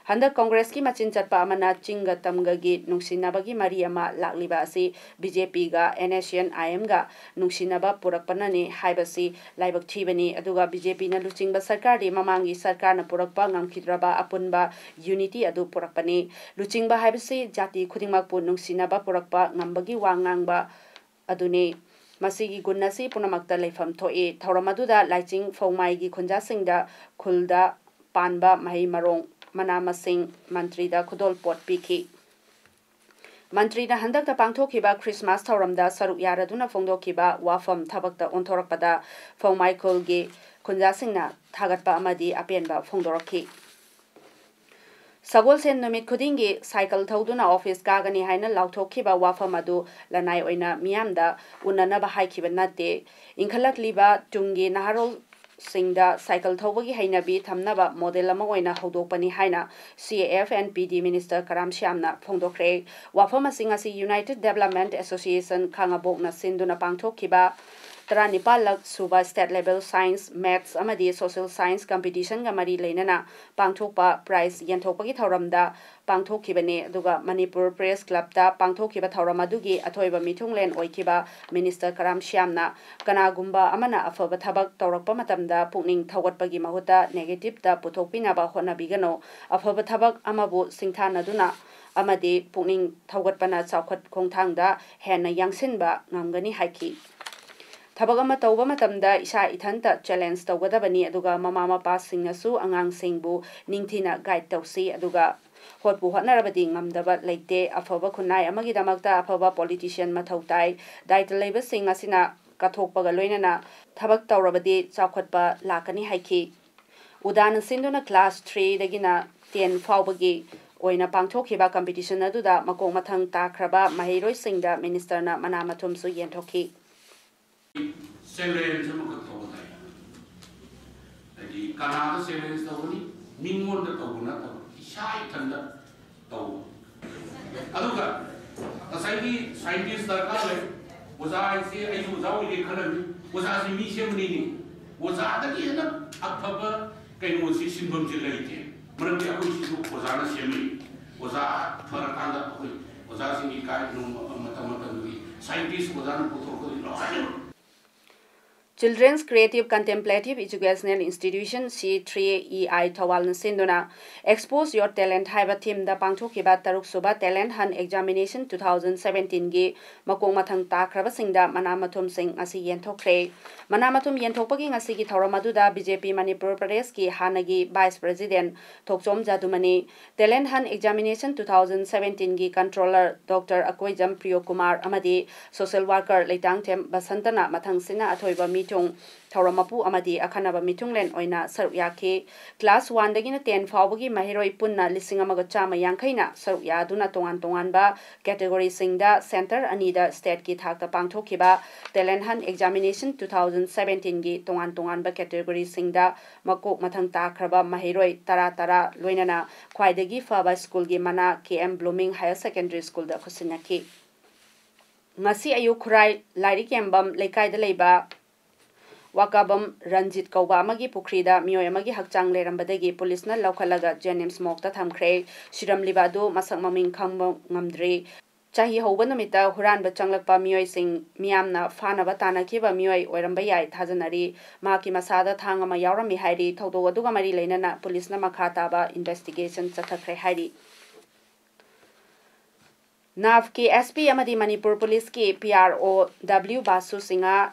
ꯍꯟꯗꯛ ꯀꯣꯡꯒ꯭ꯔꯦꯁꯀꯤ ꯃꯆꯤꯟ ꯆꯠꯄ ꯑꯃꯅ ꯆꯤꯡꯒ ꯇꯝꯒꯒꯤ ꯅꯨꯡꯁꯤꯅꯕꯒꯤ ꯃꯔꯤ ꯑꯃ ꯂꯥꯛꯂꯤꯕ ꯑꯁꯤ ꯕꯤ ꯖꯦ ꯄꯤꯒ ꯑꯦꯟ ꯑꯦꯁ ꯁꯤ ꯑꯦꯟ ꯑꯥꯏ ꯑꯦꯝꯒ ꯅꯨꯡꯁꯤꯅꯕ ꯄꯨꯔꯛꯄꯅꯅꯤ ꯍꯥꯏꯕꯁꯤ ꯂꯥꯏꯕꯛ ꯊꯤꯕꯅꯤ꯫ ꯑꯗꯨꯒ ꯕꯤ ꯖꯦ ꯄꯤꯅ ꯂꯨꯆꯤꯡꯕ ꯁꯔꯀꯥꯔꯗꯤ ꯃꯃꯥꯡꯒꯤ ꯁꯔꯀꯥꯔꯅ ꯄꯨꯔꯛꯄ ꯉꯝꯈꯤꯗ꯭ꯔꯕ ꯑꯄꯨꯟꯕ ꯌꯨꯅꯤꯇꯤ ꯑꯗꯨ ꯄꯨꯔꯛꯄꯅꯤ꯫ ꯂꯨꯆꯤꯡꯕ ꯍꯥꯏꯕꯁꯤ ꯖꯥꯇꯤ ꯈꯨꯗꯤꯡꯃꯛꯄꯨ ꯅꯨꯡꯁꯤꯅꯕ ꯄꯨꯔꯛꯄ ꯉꯝꯕꯒꯤ ꯋꯥ ꯉꯥꯡꯕ ꯑꯗꯨꯅꯤ꯫ ꯃꯁꯤꯒꯤ ꯒꯨꯟ ꯑꯁꯤ ꯄꯨꯝꯅꯃꯛꯇ ꯂꯩꯐꯝ ꯊꯣꯛꯏ꯫ ꯊꯧꯔꯝ ꯑꯗꯨꯗ ꯂꯥꯏꯆꯤꯡ ꯐꯧꯃꯥꯏꯒꯤ ꯈꯨꯟꯖꯥꯁꯤꯡꯗ ꯈꯨꯜꯗ ꯄꯥꯟꯕ ꯃꯍꯩ ꯃꯔꯣꯡ, ꯃꯅꯥ ꯃꯁꯤꯡ ꯃꯟꯇ꯭ꯔꯤꯗ ꯈꯨꯗꯣꯜꯄꯣꯠ ꯄꯤꯈꯤ꯫ ꯃꯟꯇ꯭ꯔꯤꯅ ꯍꯟꯗꯛꯇ ꯄꯥꯡꯊꯣꯛꯈꯤꯕ ꯈ꯭ꯔꯤꯁꯃꯥꯁ ꯊꯧꯔꯝꯗ ꯁꯔꯨꯛ ꯌꯥꯔꯗꯨꯅ ꯐꯣꯡꯗꯣꯛꯈꯤꯕ ꯋꯥꯐꯝ ꯊꯕꯛꯇ ꯑꯣꯟꯊꯣꯔꯛꯄꯗ ꯐꯧꯃꯥꯏ ꯈꯨꯜꯒꯤ ꯈꯨꯟꯖꯥꯁꯤꯡꯅ ꯊꯥꯒꯠꯄ ꯑꯃꯗꯤ ꯑꯄꯦꯟꯕ ꯐꯣꯡꯗꯣꯔꯛꯈꯤ꯫ ꯁꯒꯣꯜꯁꯦꯟ ꯅꯨꯃꯤꯠ ꯈꯨꯗꯤꯡꯒꯤ ꯁꯥꯏꯀꯜ ꯊꯧꯗꯨꯅ ꯑꯣꯐꯤꯁ ꯀꯥꯒꯅꯤ ꯍꯥꯏꯅ ꯂꯥꯎꯊꯣꯛꯈꯤꯕ ꯋꯥꯐꯝ ꯑꯗꯨ ꯂꯅꯥꯏ ꯑꯣꯏꯅ ꯃꯤꯌꯥꯝꯗ ꯎꯅꯅꯕ ꯍꯥꯏꯈꯤꯕ ꯅꯠꯇꯦ꯫ ꯏꯟꯈꯠꯂꯛꯂꯤꯕ ꯇꯨꯡꯒꯤ ꯅꯍꯥꯔꯣꯜꯁꯤꯡꯗ ꯁꯥꯏꯀꯜ ꯊꯧꯕꯒꯤ ꯍꯩꯅꯕꯤ ꯊꯝꯅꯕ ꯃꯣꯗꯦꯜ ꯑꯃ ꯑꯣꯏꯅ ꯍꯧꯗꯣꯛꯄꯅꯤ ꯍꯥꯏꯅ ꯁꯤ ꯑꯦꯐ ꯑꯦꯟ ꯄꯤ ꯗꯤ ꯃꯤꯅꯤꯁꯇꯔ ꯀꯔꯥꯝ ꯁ꯭ꯌꯥꯝꯅ ꯐꯣꯡꯗꯣꯛꯈ꯭ꯔꯦ꯫ ꯋꯥꯐꯝ ꯑꯁꯤ ꯉꯁꯤ ꯌꯨꯅꯥꯏꯇꯦꯗ ꯗꯦꯕꯂꯞꯃꯦꯟ ꯑꯦꯁꯣꯁꯤꯌꯦꯁꯟ ꯈꯥꯉꯕꯣꯛꯅ ꯁꯤꯟꯗꯨꯅ ꯄꯥꯡꯊꯣꯛꯈꯤꯕ ꯇꯔꯥꯅꯤꯄꯥꯜꯂꯛ ꯁꯨꯕ ꯁ꯭ꯇꯦꯠ ꯂꯦꯚꯦꯜ ꯁꯥꯏꯟꯁ, ꯃꯦꯊꯁ ꯑꯃꯗꯤ ꯁꯣꯁꯤꯌꯦꯜ ꯁꯥꯏꯟꯁ ꯀꯝꯄꯤꯇꯤꯁꯟꯒ ꯃꯔꯤ ꯂꯩꯅꯅ ꯄꯥꯡꯊꯣꯛꯄ ꯄ꯭ꯔꯥꯏꯖ ꯌꯦꯟꯊꯣꯛꯄꯒꯤ ꯊꯧꯔꯝꯗ ꯄꯥꯡꯊꯣꯛꯈꯤꯕꯅꯤ꯫ ꯑꯗꯨꯒ ꯃꯅꯤꯄꯨꯔ ꯄ꯭ꯔꯦꯁ ꯀ꯭ꯂꯕꯇ ꯄꯥꯡꯊꯣꯛꯈꯤꯕ ꯊꯧꯔꯝ ꯑꯗꯨꯒꯤ ꯑꯊꯣꯏꯕ ꯃꯤꯊꯨꯡꯂꯦꯟ ꯑꯣꯏꯈꯤꯕ ꯃꯤꯅꯤꯁꯇꯔ ꯀꯔꯥꯝ ꯁ꯭ꯌꯥꯝꯅ, "ꯀꯅꯥꯒꯨꯝꯕ ꯑꯃꯅ ꯑꯐꯕ ꯊꯕꯛ ꯇꯧꯔꯛꯄ ꯃꯇꯝꯗ ꯄꯨꯛꯅꯤꯡ ꯊꯧꯒꯠꯄꯒꯤ ꯃꯍꯨꯠꯇ ꯅꯦꯒꯦꯇꯤꯚꯇ ꯄꯨꯊꯣꯛꯄꯤꯅꯕ ꯍꯣꯠꯅꯕꯤꯒꯅꯨ꯫ ꯑꯐꯕ ꯊꯕꯛ ꯑꯃꯕꯨ ꯁꯤꯡꯊꯥꯅꯗꯨꯅ ꯑꯃꯗꯤ ꯄꯨꯛꯅꯤꯡ ꯊꯧꯒꯠꯄꯅ ꯆꯥꯎꯈꯠ ꯈꯣꯡꯊꯥꯡꯗ ꯍꯦꯟꯅ ꯌꯥꯡꯁꯤꯟꯕ ꯉꯝꯒꯅꯤ" ꯍꯥꯏꯈꯤ꯫ ꯊꯕꯛ ꯑꯃ ꯇꯧꯕ ꯃꯇꯝꯗ ꯏꯁꯥ ꯏꯊꯟꯇ ꯆꯦꯂꯦꯟꯖ ꯇꯧꯒꯗꯕꯅꯤ, ꯑꯗꯨꯒ ꯃꯃꯥ ꯃꯄꯥꯁꯤꯡꯅꯁꯨ ꯑꯉꯥꯡꯁꯤꯡꯕꯨ ꯅꯤꯡꯊꯤꯅ ꯒꯥꯏꯗ ꯇꯧꯁꯤ, ꯑꯗꯨꯒ ꯍꯣꯠꯄꯨ ꯍꯣꯠꯅꯔꯕꯗꯤ ꯉꯝꯗꯕ ꯂꯩꯇꯦ꯫ ꯑꯐꯕ ꯈꯨꯟꯅꯥꯏ ꯑꯃꯒꯤꯗꯃꯛꯇ ꯑꯐꯕ ꯄꯣꯂꯤꯇꯤꯁꯤꯌꯟ ꯃꯊꯧ ꯇꯥꯏ꯫ ꯗꯥꯏꯇ ꯂꯩꯕꯁꯤꯡ ꯑꯁꯤꯅ ꯀꯠꯊꯣꯛꯄꯒ ꯂꯣꯏꯅꯅ ꯊꯕꯛ ꯇꯧꯔꯕꯗꯤ ꯆꯥꯎꯈꯠꯄ ꯂꯥꯛꯀꯅꯤ ꯍꯥꯏꯈꯤ꯫ ꯎꯗꯥꯅ ꯁꯤꯟꯗꯨꯅ ꯀ꯭ꯂꯥꯁ ꯊ꯭ꯔꯤꯗꯒꯤꯅ ꯇꯦꯟ ꯐꯥꯎꯕꯒꯤ ꯑꯣꯏꯅ ꯄꯥꯡꯊꯣꯛꯈꯤꯕ ꯀꯝꯄꯤꯇꯤꯁꯟ ꯑꯗꯨꯗ ꯃꯀꯣꯛ ꯃꯊꯪ ꯇꯥꯈ꯭ꯔꯕ ꯃꯍꯩꯔꯣꯏꯁꯤꯡꯗ ꯃꯤꯅꯤꯁꯇꯔꯅ ꯃꯅꯥ ꯃꯊꯨꯝꯁꯨ ꯌꯦꯟꯊꯣꯛꯈꯤ꯫ ꯆꯦꯂꯦꯟꯖ ꯑꯃꯈꯛ ꯇꯧꯕ ꯇꯥꯏ꯫ ꯍꯥꯏꯗꯤ ꯀꯅꯥꯗ ꯆꯦꯂꯦꯟꯖ ꯇꯧꯒꯅꯤ? ꯃꯤꯉꯣꯟꯗ ꯇꯧꯕ ꯅꯠꯇꯕ, ꯏꯁꯥ ꯏꯊꯟꯗ ꯇꯧꯕ꯫ ꯑꯗꯨꯒ ꯉꯁꯥꯏꯒꯤ ꯁꯥꯏꯟꯇꯤꯁ ꯗꯔꯀꯥꯔ ꯂꯩ꯫ ꯑꯣꯖꯥ ꯍꯥꯏꯁꯦ ꯑꯩꯁꯨ ꯑꯣꯖꯥ ꯑꯣꯏꯒꯦ ꯈꯜꯂꯝꯃꯤ꯫ ꯑꯣꯖꯥꯁꯦ ꯃꯤ ꯁꯦꯝꯕꯅꯤꯅꯦ꯫ ꯑꯣꯖꯥꯗꯒꯤ ꯍꯦꯟꯅ ꯑꯐꯕ ꯀꯩꯅꯣꯁꯤ, ꯁꯤꯟꯐꯝꯁꯤ ꯂꯩꯇꯦ꯫ ꯃꯔꯝꯗꯤ ꯑꯩꯈꯣꯏꯁꯤꯁꯨ ꯑꯣꯖꯥꯅ ꯁꯦꯝꯃꯤ꯫ ꯑꯣꯖꯥ ꯐꯔꯀꯥꯟꯗ ꯑꯩꯈꯣꯏ ꯑꯣꯖꯥꯁꯤꯡꯒꯤ ꯀꯥꯏ ꯅꯣꯡꯃ ꯃꯇꯝ ꯃꯇꯝꯗꯨꯒꯤ scientist ꯑꯣꯖꯥꯅ ꯄꯨꯊꯣꯔꯛꯄꯗꯨ ꯂꯣꯏꯅ Children's Creative Contemplative Educational Institution C three E I ꯊꯧꯕꯥꯜꯅ ꯁꯤꯟꯗꯨꯅ Expose Your Talent ꯍꯥꯏꯕ themeꯗ ꯄꯥꯡꯊꯣꯛꯈꯤꯕ ꯇꯔꯨꯛ ꯁꯨꯕ Talent Hunt Examination two thousand seventeenꯒꯤ ꯃꯀꯣꯛ ꯃꯊꯪ ꯇꯥꯈ꯭ꯔꯕꯁꯤꯡꯗ ꯃꯅꯥ ꯃꯊꯨꯝꯁꯤꯡ ꯉꯁꯤ ꯌꯦꯟꯊꯣꯛꯈ꯭ꯔꯦ꯫ ꯃꯅꯥ ꯃꯊꯨꯝ ꯌꯦꯟꯊꯣꯛꯄꯒꯤ ꯉꯁꯤꯒꯤ ꯊꯧꯔꯝ ꯑꯗꯨꯗ B J P ꯃꯅꯤꯄꯨꯔ ꯄ꯭ꯔꯗꯦꯁꯀꯤ ꯍꯥꯟꯅꯒꯤ Vice President ꯊꯣꯛꯆꯣꯝ ꯖꯥꯗꯨꯃꯅꯤ, Talent Hunt Examination two thousand seventeenꯒꯤ Controller Doctor Akoijam Priyokumar ꯑꯃꯗꯤ Social Worker ꯂꯩꯇꯥꯡꯊꯦꯝ ꯕꯁꯟꯇꯅ ꯃꯊꯪꯁꯤꯠꯅ ꯑꯊꯣꯏꯕ ꯃꯤꯊꯨꯡ, ꯊꯧꯔꯝ ꯃꯄꯨ ꯑꯃꯗꯤ ꯑꯈꯟꯅꯕ ꯃꯤꯊꯨꯡꯂꯦꯟ ꯑꯣꯏꯅ ꯁꯔꯨꯛ ꯌꯥꯈꯤ꯫ Class oneꯗꯒꯤꯅ ten ꯐꯥꯎꯕꯒꯤ ꯃꯍꯩꯔꯣꯏ ꯄꯨꯟꯅ ꯂꯤꯁꯤꯡ ꯑꯃꯒ ꯆꯥꯝꯃ ꯌꯥꯡꯈꯩꯅ ꯁꯔꯨꯛ ꯌꯥꯗꯨꯅ ꯇꯣꯉꯥꯟ ꯇꯣꯉꯥꯟꯕ categoryꯁꯤꯡꯗ centre ꯑꯅꯤꯗ stateꯀꯤ ꯊꯥꯛꯇ ꯄꯥꯡꯊꯣꯛꯈꯤꯕ Talent Hunt Examination two thousand seventeenꯒꯤ ꯇꯣꯉꯥꯟ ꯇꯣꯉꯥꯟꯕ categoryꯁꯤꯡꯗ ꯃꯀꯣꯛ ꯃꯊꯪ ꯇꯥꯈ꯭ꯔꯕ ꯃꯍꯩꯔꯣꯏ ꯇꯔꯥ ꯇꯔꯥ ꯂꯣꯏꯅꯅ ꯈ꯭ꯋꯥꯏꯗꯒꯤ ꯐꯕ ꯁ꯭ꯀꯨꯜꯒꯤ ꯃꯅꯥ K M Blooming Higher Secondary Schoolꯗ ꯈꯨꯠꯁꯤꯟꯅꯈꯤ꯫ ꯉꯁꯤ ꯑꯌꯨꯛ ꯈꯨꯔꯥꯏ ꯂꯥꯏꯔꯤꯛ ꯌꯦꯡꯐꯝ ꯂꯩꯀꯥꯏꯗ ꯂꯩꯕ ꯋꯥꯀꯥꯕꯝ ꯔꯟꯖꯤꯠ ꯀꯧꯕ ꯑꯃꯒꯤ ꯄꯨꯈ꯭ꯔꯤꯗ ꯃꯤꯑꯣꯏ ꯑꯃꯒꯤ ꯍꯛꯆꯥꯡ ꯂꯩꯔꯝꯕꯗꯒꯤ ꯄꯨꯂꯤꯁꯅ ꯂꯧꯈꯠꯂꯒ J N M morgueꯗ ꯊꯝꯈ꯭ꯔꯦ꯫ ꯁꯤꯔꯝꯂꯤꯕ ꯑꯗꯨ ꯃꯁꯛ ꯃꯃꯤꯡ ꯈꯪꯕ ꯉꯝꯗ꯭ꯔꯤ꯫ ꯆꯍꯤ ꯍꯧꯕ ꯅꯨꯃꯤꯠꯇ ꯍꯨꯔꯥꯟꯕ ꯆꯪꯂꯛꯄ ꯃꯤꯑꯣꯏꯁꯤꯡ ꯃꯤꯌꯥꯝꯅ ꯐꯥꯅꯕ ꯇꯥꯟꯅꯈꯤꯕ ꯃꯤꯑꯣꯏ ꯑꯣꯏꯔꯝꯕ ꯌꯥꯏ ꯊꯥꯖꯅꯔꯤ꯫ ꯃꯍꯥꯛꯀꯤ ꯃꯁꯥꯗ ꯊꯥꯡ ꯑꯃ ꯌꯥꯎꯔꯝꯃꯤ ꯍꯥꯏꯔꯤ꯫ ꯊꯧꯗꯣꯛ ꯑꯗꯨꯒ ꯃꯔꯤ ꯂꯩꯅꯅ ꯄꯨꯂꯤꯁꯅ ꯃꯈꯥ ꯇꯥꯕ investigation ꯆꯠꯊꯈ꯭ꯔꯦ ꯍꯥꯏꯔꯤ꯫ NAVꯀꯤ S P ꯑꯃꯗꯤ ꯃꯅꯤꯄꯨꯔ ꯄꯨꯂꯤꯁꯀꯤ P R O W ꯕꯥꯁꯨ Singh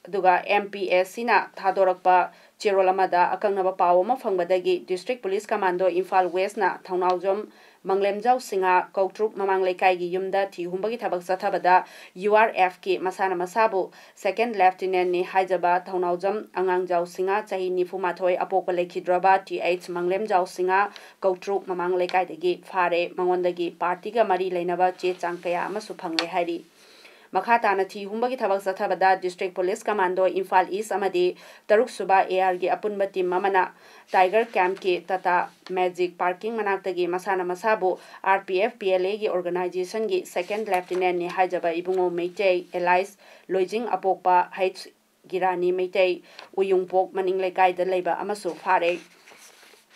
ꯑꯗꯨꯒ M P S Cꯅ ꯊꯥꯗꯣꯔꯛꯄ ꯆꯦꯔꯣꯜ ꯑꯃꯗ ꯑꯀꯛꯅꯕ ꯄꯥꯎ ꯑꯃ ꯐꯪꯕꯗꯒꯤ District Police Commando ꯏꯝꯐꯥꯜ Westꯅ ꯊꯧꯅꯥꯎꯖꯝ ꯃꯪꯂꯦꯝꯖꯥꯎ ꯁꯤꯡꯍ ꯀꯧꯇ꯭ꯔꯨꯛ ꯃꯃꯥꯡ ꯂꯩꯀꯥꯏꯒꯤ ꯌꯨꯝꯗ ꯊꯤ ꯍꯨꯝꯕꯒꯤ ꯊꯕꯛ ꯆꯠꯊꯕꯗ U R Fꯀꯤ ꯃꯁꯥꯅ ꯃꯁꯥꯕꯨ Second Lieutenantꯅꯤ ꯍꯥꯏꯖꯕ ꯊꯧꯅꯥꯎꯖꯝ ꯑꯉꯥꯡꯖꯥꯎ ꯁꯤꯡꯍ ꯆꯍꯤ ꯅꯤꯐꯨ ꯃꯥꯊꯣꯏ ꯑꯄꯣꯛꯄ ꯂꯩꯈꯤꯗ꯭ꯔꯕ T H ꯃꯪꯂꯦꯝꯖꯥꯎ ꯁꯤꯡꯍ ꯀꯧꯇ꯭ꯔꯨꯛ ꯃꯃꯥꯡ ꯂꯩꯀꯥꯏꯗꯒꯤ ꯐꯥꯔꯦ꯫ ꯃꯉꯣꯟꯗꯒꯤ partyꯒ ꯃꯔꯤ ꯂꯩꯅꯕ ꯆꯦ ꯆꯥꯡ ꯀꯌꯥ ꯑꯃꯁꯨ ꯐꯪꯂꯦ ꯍꯥꯏꯔꯤ꯫ ꯃꯈꯥ ꯇꯥꯅ ꯊꯤ ꯍꯨꯝꯕꯒꯤ ꯊꯕꯛ ꯆꯠꯊꯕꯗ District Police Commando Imphal East ꯑꯃꯗꯤ ꯇꯔꯨꯛ ꯁꯨꯕ A Rꯒꯤ ꯑꯄꯨꯟꯕ team ꯑꯃꯅ Tiger Campꯀꯤ Tata Magic parking ꯃꯅꯥꯛꯇꯒꯤ ꯃꯁꯥꯅ ꯃꯁꯥꯕꯨ R P F P L Aꯒꯤ organizationꯒꯤ Second Lieutenantꯅꯤ ꯍꯥꯏꯖꯕ ꯏꯕꯨꯡꯉꯣ ꯃꯩꯇꯩ alias ꯂꯣꯏꯖꯤꯡ ꯑꯄꯣꯛꯄ H ꯒꯤꯔꯥꯅꯤ ꯃꯩꯇꯩ ꯎꯌꯨꯡꯄꯣꯛ ꯃꯅꯤꯡ ꯂꯩꯀꯥꯏꯗ ꯂꯩꯕ ꯑꯃꯁꯨ ꯐꯥꯔꯦ꯫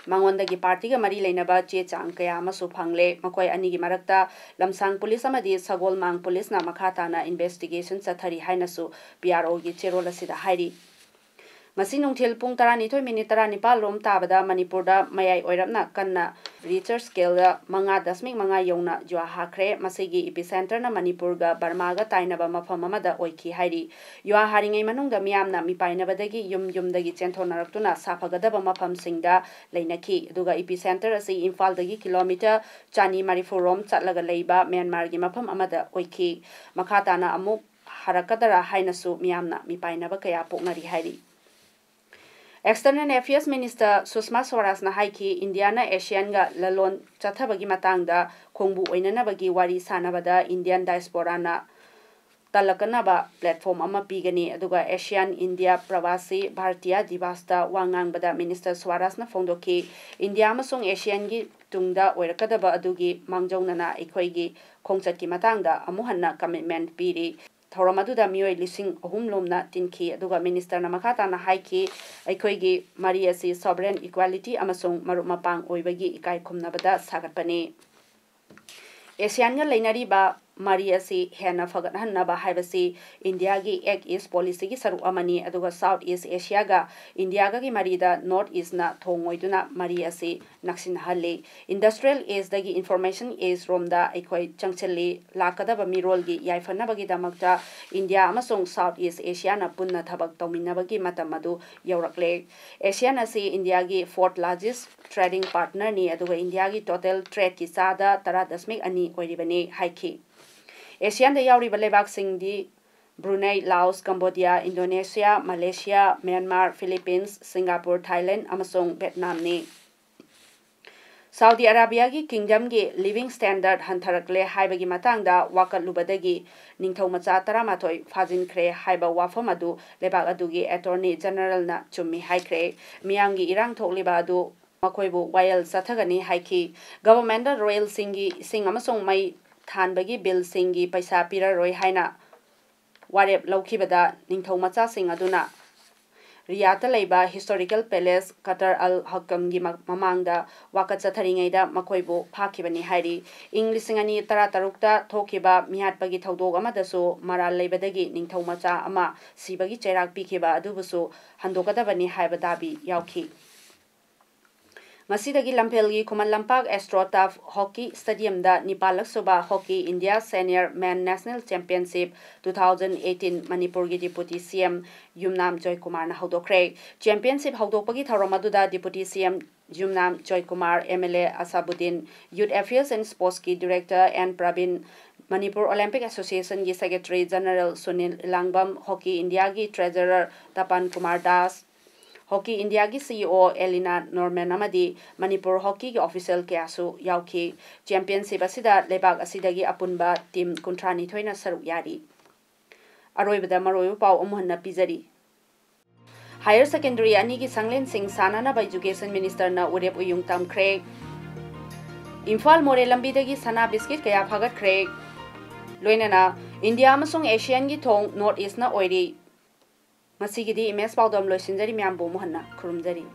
ꯃꯉꯣꯟꯗꯒꯤ ꯄꯥꯔꯇꯤꯒ ꯃꯔꯤ ꯂꯩꯅꯕ ꯆꯦ ꯆꯥꯡ ꯀꯌꯥ ꯑꯃꯁꯨ ꯐꯪꯂꯦ꯫ ꯃꯈꯣꯏ ꯑꯅꯤꯒꯤ ꯃꯔꯛꯇ ꯂꯝꯁꯥꯡ ꯄꯨꯂꯤꯁ ꯑꯃꯗꯤ ꯁꯒꯣꯜꯃꯥꯡ ꯄꯨꯂꯤꯁꯅ ꯃꯈꯥ ꯇꯥꯅ ꯏꯟꯚꯦꯁꯇꯤꯒꯦꯁꯟ ꯆꯠꯊꯔꯤ ꯍꯥꯏꯅꯁꯨ ꯄꯤ ꯑꯥꯔ ꯑꯣꯒꯤ ꯆꯦꯔꯣꯜ ꯑꯁꯤꯗ ꯍꯥꯏꯔꯤ꯫ ꯉꯁꯤ ꯅꯨꯡꯊꯤꯜ ꯄꯨꯡ ꯇꯔꯥꯅꯤꯊꯣꯏ ꯃꯤꯅꯤꯠ ꯇꯔꯥꯅꯤꯄꯥꯜ ꯔꯣꯝ ꯇꯥꯕꯗ ꯃꯅꯤꯄꯨꯔꯗ ꯃꯌꯥꯏ ꯑꯣꯏꯔꯞꯅ ꯀꯟꯅ ꯔꯤꯆꯔ ꯁ꯭ꯀꯦꯜꯗ ꯃꯉꯥ ꯗꯁꯃꯤꯛ ꯃꯉꯥ ꯌꯧꯅ ꯌꯨꯍꯥ ꯍꯥꯈ꯭ꯔꯦ꯫ ꯃꯁꯤꯒꯤ ꯏꯄꯤꯁꯦꯟꯇꯔꯅ ꯃꯅꯤꯄꯨꯔꯒ ꯕꯔꯃꯥꯒ ꯇꯥꯏꯅꯕ ꯃꯐꯝ ꯑꯃꯗ ꯑꯣꯏꯈꯤ ꯍꯥꯏꯔꯤ꯫ ꯌꯨꯍꯥ ꯍꯥꯔꯤꯉꯩ ꯃꯅꯨꯡꯗ ꯃꯤꯌꯥꯝꯅ ꯃꯤꯄꯥꯏꯅꯕꯗꯒꯤ ꯌꯨꯝ ꯌꯨꯝꯗꯒꯤ ꯆꯦꯟꯊꯣꯛꯅꯔꯛꯇꯨꯅ ꯁꯥꯐꯒꯗꯕ ꯃꯐꯝꯁꯤꯡꯗ ꯂꯩꯅꯈꯤ꯫ ꯑꯗꯨꯒ ꯏꯄꯤꯁꯦꯟꯇꯔ ꯑꯁꯤ ꯏꯝꯐꯥꯜꯗꯒꯤ ꯀꯤꯂꯣꯃꯤꯇꯔ ꯆꯅꯤ ꯃꯔꯤꯐꯨ ꯔꯣꯝ ꯆꯠꯂꯒ ꯂꯩꯕ ꯃ꯭ꯌꯥꯟꯃꯥꯔꯒꯤ ꯃꯐꯝ ꯑꯃꯗ ꯑꯣꯏꯈꯤ꯫ ꯃꯈꯥ ꯇꯥꯅ ꯑꯃꯨꯛ ꯍꯥꯔꯛꯀꯗꯔꯥ ꯍꯥꯏꯅꯁꯨ ꯃꯤꯌꯥꯝꯅ ꯃꯤꯄꯥꯏꯅꯕ ꯀꯌꯥ ꯄꯣꯛꯅꯔꯤ ꯍꯥꯏꯔꯤ꯫ External Affairs Minister ꯁꯨꯁꯃꯥ ꯁ꯭ꯋꯥꯔꯥꯖꯅ ꯍꯥꯏꯈꯤ, ꯏꯟꯗꯤꯌꯥꯅ ꯑꯦꯁꯤꯌꯥꯟꯒ ꯂꯂꯣꯟ ꯆꯠꯊꯕꯒꯤ ꯃꯇꯥꯡꯗ ꯈꯣꯡꯕꯨ ꯑꯣꯏꯅꯅꯕꯒꯤ ꯋꯥꯔꯤ ꯁꯥꯅꯕꯗ ꯏꯟꯗꯤꯌꯥꯟ ꯗꯥꯏꯁꯄꯣꯔꯥꯅ ꯇꯜꯂꯛꯀꯅꯕ ꯄ꯭ꯂꯦꯠꯐꯣꯝ ꯑꯃ ꯄꯤꯒꯅꯤ꯫ ꯑꯗꯨꯒ ꯑꯦꯁꯤꯌꯥꯟ ꯏꯟꯗꯤꯌꯥ ꯄ꯭ꯔꯋꯥꯁꯤ ꯚꯥꯔꯇꯤꯌꯥ ꯗꯤꯕꯥꯁꯇ ꯋꯥ ꯉꯥꯡꯕꯗ ꯃꯤꯅꯤꯁꯇꯔ ꯁ꯭ꯋꯥꯔꯥꯖꯅ ꯐꯣꯡꯗꯣꯛꯈꯤ, ꯏꯟꯗꯤꯌꯥ ꯑꯃꯁꯨꯡ ꯑꯦꯁꯤꯌꯥꯟꯒꯤ ꯇꯨꯡꯗ ꯑꯣꯏꯔꯛꯀꯗꯕ ꯑꯗꯨꯒꯤ ꯃꯥꯡꯖꯧꯅꯅ ꯑꯩꯈꯣꯏꯒꯤ ꯈꯣꯡꯆꯠꯀꯤ ꯃꯇꯥꯡꯗ ꯑꯃꯨꯛ ꯍꯟꯅ ꯀꯃꯤꯠꯃꯦꯟ ꯄꯤꯔꯤ꯫ ꯊꯧꯔꯝ ꯑꯗꯨꯗ ꯃꯤꯑꯣꯏ ꯂꯤꯁꯤꯡ ꯑꯍꯨꯝ ꯂꯣꯝꯅ ꯇꯤꯟꯈꯤ꯫ ꯑꯗꯨꯒ ꯃꯤꯅꯤꯁꯇꯔꯅ ꯃꯈꯥ ꯇꯥꯅ ꯍꯥꯏꯈꯤ, ꯑꯩꯈꯣꯏꯒꯤ ꯃꯔꯤ ꯑꯁꯤ sovereign, equality ꯑꯃꯁꯨꯡ ꯃꯔꯨꯞ ꯃꯄꯥꯡ ꯑꯣꯏꯕꯒꯤ ꯏꯀꯥꯏ ꯈꯨꯝꯅꯕꯗ ꯁꯥꯒꯠꯄꯅꯤ꯫ ꯑꯦꯁꯤꯌꯥꯟꯒ ꯂꯩꯅꯔꯤꯕ ꯃꯔꯤ ꯑꯁꯤ ꯍꯦꯟꯅ ꯐꯒꯠꯍꯟꯅꯕ ꯍꯥꯏꯕꯁꯤ ꯏꯟꯗꯤꯌꯥꯒꯤ Act East ꯄꯣꯂꯤꯁꯤꯒꯤ ꯁꯔꯨꯛ ꯑꯃꯅꯤ꯫ ꯑꯗꯨꯒ South East Asiaꯒ ꯏꯟꯗꯤꯌꯥꯒꯒꯤ ꯃꯔꯤꯗ North Eastꯅ ꯊꯣꯡ ꯑꯣꯏꯗꯨꯅ ꯃꯔꯤ ꯑꯁꯤ ꯅꯛꯁꯤꯟꯅꯍꯜꯂꯤ꯫ Industrial Ageꯗꯒꯤ Information Age ꯔꯣꯝꯗ ꯑꯩꯈꯣꯏ ꯆꯪꯁꯤꯜꯂꯤ꯫ ꯂꯥꯛꯀꯗꯕ ꯃꯤꯔꯣꯜꯒꯤ ꯌꯥꯏꯐꯅꯕꯒꯤꯗꯃꯛꯇ ꯏꯟꯗꯤꯌꯥ ꯑꯃꯁꯨꯡ South East Asiaꯅ ꯄꯨꯟꯅ ꯊꯕꯛ ꯇꯧꯃꯤꯟꯅꯕꯒꯤ ꯃꯇꯝ ꯑꯗꯨ ꯌꯧꯔꯛꯂꯦ꯫ ꯑꯦꯁꯤꯌꯥꯟ ꯑꯁꯤ ꯏꯟꯗꯤꯌꯥꯒꯤ fourth largest trading partnerꯅꯤ, ꯑꯗꯨꯒ ꯏꯟꯗꯤꯌꯥꯒꯤ total tradeꯀꯤ ꯆꯥꯗ ꯇꯔꯥ ꯗꯁꯃꯤꯛ ꯑꯅꯤ ꯑꯣꯏꯔꯤꯕꯅꯤ ꯍꯥꯏꯈꯤ꯫ ꯑꯦꯁꯤꯌꯥꯟꯗ ꯌꯥꯎꯔꯤꯕ ꯂꯩꯕꯥꯛꯁꯤꯡꯗꯤ Brunei, Laos, Cambodia, Indonesia, Malaysia, Myanmar, Philippines, Singapore, Thailand ꯑꯃꯁꯨꯡ ꯚꯦꯠꯅꯥꯝꯅꯤ꯫ ꯁꯥꯎꯗꯤ ꯑꯔꯥꯕꯤꯌꯥꯒꯤ kingdomꯒꯤ living standard ꯍꯟꯊꯔꯛꯂꯦ ꯍꯥꯏꯕꯒꯤ ꯃꯇꯥꯡꯗ ꯋꯥꯀꯠꯂꯨꯕꯗꯒꯤ ꯅꯤꯡꯊꯧ ꯃꯆꯥ ꯇꯔꯥꯃꯥꯊꯣꯏ ꯐꯥꯖꯤꯟꯈ꯭ꯔꯦ ꯍꯥꯏꯕ ꯋꯥꯐꯝ ꯑꯗꯨ ꯂꯩꯕꯥꯛ ꯑꯗꯨꯒꯤ Attorney Generalꯅ ꯆꯨꯝꯃꯤ ꯍꯥꯏꯈ꯭ꯔꯦ꯫ ꯃꯤꯌꯥꯝꯒꯤ ꯏꯔꯥꯡ ꯊꯣꯛꯂꯤꯕ ꯑꯗꯨ ꯃꯈꯣꯏꯕꯨ ꯋꯥꯌꯦꯜ ꯆꯠꯊꯒꯅꯤ ꯍꯥꯏꯈꯤ꯫ Governmentꯅ royalꯁꯤꯡꯒꯤ ꯏꯁꯤꯡ ꯑꯃꯁꯨꯡ ꯃꯩ ꯊꯥꯟꯕꯒꯤ billꯁꯤꯡꯒꯤ ꯄꯩꯁꯥ ꯄꯤꯔꯔꯣꯏ ꯍꯥꯏꯅ ꯋꯥꯔꯦꯞ ꯂꯧꯈꯤꯕꯗ ꯅꯤꯡꯊꯧ ꯃꯆꯥꯁꯤꯡ ꯑꯗꯨꯅ ꯔꯤꯌꯥꯗꯇ ꯂꯩꯕ ꯍꯤꯁꯇꯣꯔꯤꯀꯦꯜ ꯄꯦꯂꯦꯁ ꯀꯇꯔ ꯑꯜ ꯍꯀꯝꯒꯤ ꯃ-, ꯃꯃꯥꯡꯗ ꯋꯥꯀꯠ ꯆꯠꯊꯔꯤꯉꯩꯗ ꯃꯈꯣꯏꯕꯨ ꯐꯥꯈꯤꯕꯅꯤ ꯍꯥꯏꯔꯤ꯫ ꯏꯪ ꯂꯤꯁꯤꯡ ꯑꯅꯤ ꯇꯔꯥꯇꯔꯨꯛꯇ ꯊꯣꯛꯈꯤꯕ ꯃꯤꯍꯥꯠꯄꯒꯤ ꯊꯧꯗꯣꯛ ꯑꯃꯗꯁꯨ ꯃꯔꯥꯜ ꯂꯩꯕꯗꯒꯤ ꯅꯤꯡꯊꯧ ꯃꯆꯥ ꯑꯃ ꯁꯤꯕꯒꯤ ꯆꯩꯔꯥꯛ ꯄꯤꯈꯤꯕ ꯑꯗꯨꯕꯨꯁꯨ ꯍꯟꯗꯣꯛꯀꯗꯕꯅꯤ ꯍꯥꯏꯕ ꯗꯥꯕꯤ ꯌꯥꯎꯈꯤ꯫ ꯉꯁꯤꯗꯒꯤ ꯂꯝꯐꯦꯜꯒꯤ ꯈꯨꯃꯟ ꯂꯝꯄꯥꯛ ꯑꯦꯁꯇ꯭ꯔꯣ ꯇꯐ ꯍꯣꯀꯤ ꯁ꯭ꯇꯦꯗꯤꯌꯝꯗ ꯅꯤꯄꯥꯜꯂꯛ ꯁꯨꯕ hockey India senior men national championship two thousand eighteen ꯃꯅꯤꯄꯨꯔꯒꯤ ꯗꯤꯄꯨꯇꯤ ꯁꯤ ꯑꯦꯝ ꯌꯨꯝꯅꯥꯝ ꯖꯣꯏꯀꯨꯃꯥꯔꯅ ꯍꯧꯗꯣꯛꯈ꯭ꯔꯦ꯫ ꯆꯦꯝꯄꯤꯌꯟꯁꯤꯞ ꯍꯧꯗꯣꯛꯄꯒꯤ ꯊꯧꯔꯝ ꯑꯗꯨꯗ deputy C M Yumnam Joykumar, M L A Asabuddin, youth affairs and ꯁ꯭ꯄꯣꯔꯠꯁꯀꯤ director N Prabin, Manipur Olympic ꯑꯦꯁꯣꯁꯤꯌꯦꯁꯟꯒꯤ secretary general Sunil Elangbam, hockey ꯏꯟꯗꯤꯌꯥꯒꯤ ꯇ꯭ꯔꯦꯖꯔꯔ ꯇꯄꯥꯟ ꯀꯨꯃꯥꯔ ꯗꯥꯁ, ꯍꯣꯀꯤ ꯏꯟꯗꯤꯌꯥꯒꯤ ꯁꯤ ꯏ ꯑꯣ ꯑꯦꯂꯤꯅꯥ ꯅꯣꯔꯃꯦꯟ ꯑꯃꯗꯤ ꯃꯅꯤꯄꯨꯔ ꯍꯣꯀꯤꯒꯤ ꯑꯣꯐꯤꯁꯤꯌꯦꯜ ꯀꯌꯥꯁꯨ ꯌꯥꯎꯈꯤ꯫ ꯆꯦꯝꯄꯤꯌꯟꯁꯤꯞ ꯑꯁꯤꯗ ꯂꯩꯕꯥꯛ ꯑꯁꯤꯗꯒꯤ ꯑꯄꯨꯟꯕ ꯇꯤꯝ ꯀꯨꯟꯊ꯭ꯔꯥꯅꯤꯊꯣꯏꯅ ꯁꯔꯨꯛ ꯌꯥꯔꯤ꯫ ꯑꯔꯣꯏꯕꯗ ꯃꯔꯨꯑꯣꯏꯕ ꯄꯥꯎ ꯑꯃꯨꯛ ꯍꯟꯅ ꯄꯤꯖꯔꯤ꯫ ꯍꯥꯌꯔ ꯁꯦꯀꯦꯟꯗꯔꯤ ꯑꯅꯤꯒꯤ ꯁꯪꯂꯦꯟꯁꯤꯡ ꯁꯥꯟꯅꯅꯕ ꯏꯖꯨꯀꯦꯁꯟ ꯃꯤꯅꯤꯁꯇꯔꯅ ꯋꯥꯔꯦꯞ ꯎꯌꯨꯡ ꯇꯝꯈ꯭ꯔꯦ꯫ ꯏꯝꯐꯥꯜ ꯃꯣꯔꯦ ꯂꯝꯕꯤꯗꯒꯤ ꯁꯅꯥ ꯕꯤꯁꯀꯤꯠ ꯀꯌꯥ ꯐꯥꯒꯠꯈ꯭ꯔꯦ꯫ ꯂꯣꯏꯅꯅ ꯏꯟꯗꯤꯌꯥ ꯑꯃꯁꯨꯡ ꯑꯦꯁꯤꯌꯥꯟꯒꯤ ꯊꯣꯡ ꯅꯣꯔꯠ ꯏꯁꯅ ꯑꯣꯏꯔꯤ꯫ ꯉꯁꯤꯒꯤꯗꯤ ꯏꯃꯦꯖ ꯄꯥꯎꯗꯝ ꯂꯣꯏꯁꯤꯟꯖꯔꯤ꯫ ꯃꯌꯥꯝꯕꯨ ꯑꯃꯨꯛ ꯍꯟꯅ ꯈꯨꯔꯨꯝꯖꯔꯤ꯫